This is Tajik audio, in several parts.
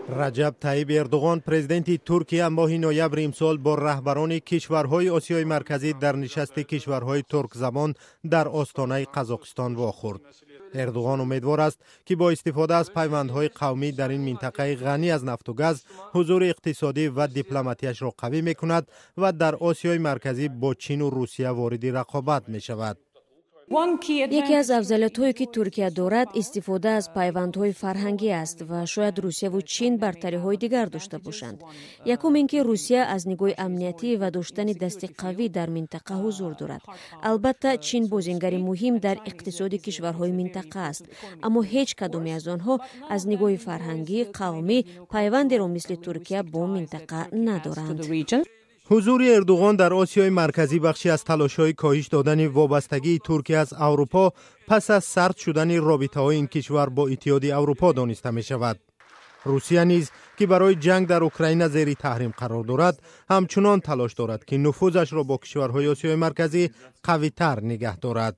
Раҷаб Таиб Эрдуғон, президенти Туркия, моҳи ноябри имсол бо раҳбарони кишварҳои Осиёи Марказӣ дар нишасти кишварҳои туркзабон дар Остонаи Қазоқистон вохӯрд. Эрдуғон умедвор аст, ки бо истифода аз пайвандҳои қавмӣ дар ин минтақаи ғанӣ аз нафту газ ҳузури иқтисодӣ ва дипломатияшро қавӣ мекунад ва дар Осиёи Марказӣ бо Чину Русия вориди рақобат мешавад. Яке аз афзалиятҳое, ки Туркия дорад, истифода аз пайвандҳои фарҳангӣ аст ва шояд Русияву Чин бартариҳои дигар дошта бошанд. Якум ин ки Русия аз нигоҳи амниятӣ ва доштани дасти қавӣ дар минтақа ҳузур дорад. Албатта, Чин бозингари муҳим дар иқтисоди кишварҳои минтақа аст, аммо ҳеҷ кадоме аз онҳо аз нигоҳи фарҳангӣ, қавмӣ пайвандеро мисли Туркия бо минтақа надоранд. Ҳузури Эрдуғон дар Осиёи Марказӣ бахши аз талошҳои коҳиш додани вобастагии Туркия аз Аврупо пас аз сард шудани робитаҳои ин кишвар бо Иттиҳоди Аврупо дониста мешавад. Русия низ, ки барои ҷанг дар Украина зери таҳрим қарор дорад, ҳамчунон талош дорад, ки нуфузашро бо кишварҳои Осиёи Марказӣ қавитар нигаҳ дорад.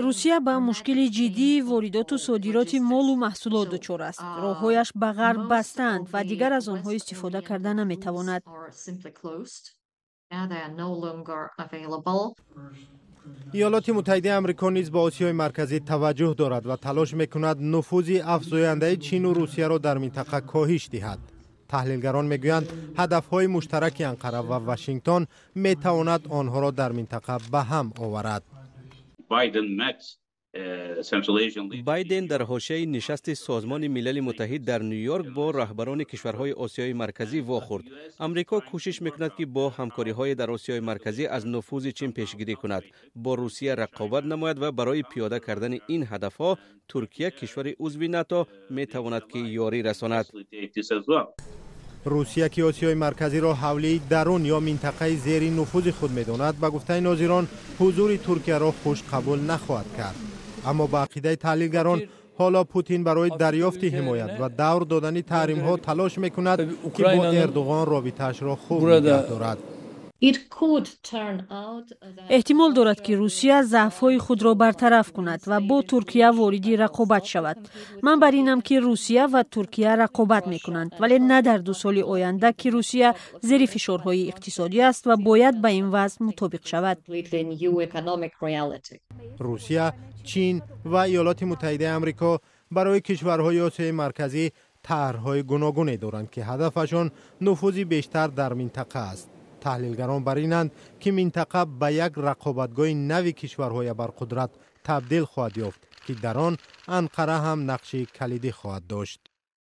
Русия ба мушкили ҷиддии воридоту содироти молу маҳсулот дучор аст. Роҳҳояш ба ғарб бастаанд ва дигар аз онҳо истифода карда наметавонад. Иёлоти Муттаҳидаи Амрико низ ба Осиёи Марказӣ таваҷҷӯҳ дорад ва талош мекунад нуфузи афзояндаи Чину Русияро дар минтақа коҳиш диҳад. Таҳлилгарон мегӯянд, ҳадафҳои муштараки Анқара ва Вашингтон метавонад онҳоро дар минтақа ба ҳам оварад. Байден дар ҳошияи нишасти Созмони Милали Муттаҳид дар Ню-Йорк бо раҳбарони кишварҳои Осиёи Марказӣ вохӯрд. Амрико кӯшиш мекунад, ки бо ҳамкориҳое дар Осиёи Марказӣ аз нуфузи Чин пешгирӣ кунад, бо Русия рақобат намояд ва барои пиёда кардани ин ҳадафҳо Туркия, кишвари узви НАТО, метавонад, ки ёрӣ расонад. Русия, ки Осиёи Марказиро ҳавлии дарун ё минтақаи зери нуфузи худ медонад, ба гуфтаи нозирон, ҳузури Туркияро хуш қабул нахоҳад кард. Аммо ба ақидаи таҳлилгарон, ҳоло Путин барои дарёфти ҳимоят ва давр додани таҳримҳо талош мекунад, ки бо Эрдуғон робитаашро хуб нигаҳ дорад. Эҳтимол дорад, ки Русия заъфҳои худро бартараф кунад ва бо Туркия вориди рақобат шавад. Ман бар инам, ки Русия ва Туркия рақобат мекунанд, вале на дар 2 соли оянда, ки Русия зери фишорҳои иқтисодӣ аст ва бояд ба ин вазъ мутобиқ шавад. Русия, Чин ва Иёлоти Муттаҳидаи Амрико барои кишварҳои Осиёи Марказӣ тарҳҳои гуногуне доранд, ки ҳадафашон нуфузи бештар дар минтақа аст. Таҳлилгарон бар инанд, ки минтақа ба як рақобатгоҳи нави кишварҳои абарқудрат табдил хоҳад ёфт, ки дар он Анқара ҳам нақши калидӣ хоҳад дошт.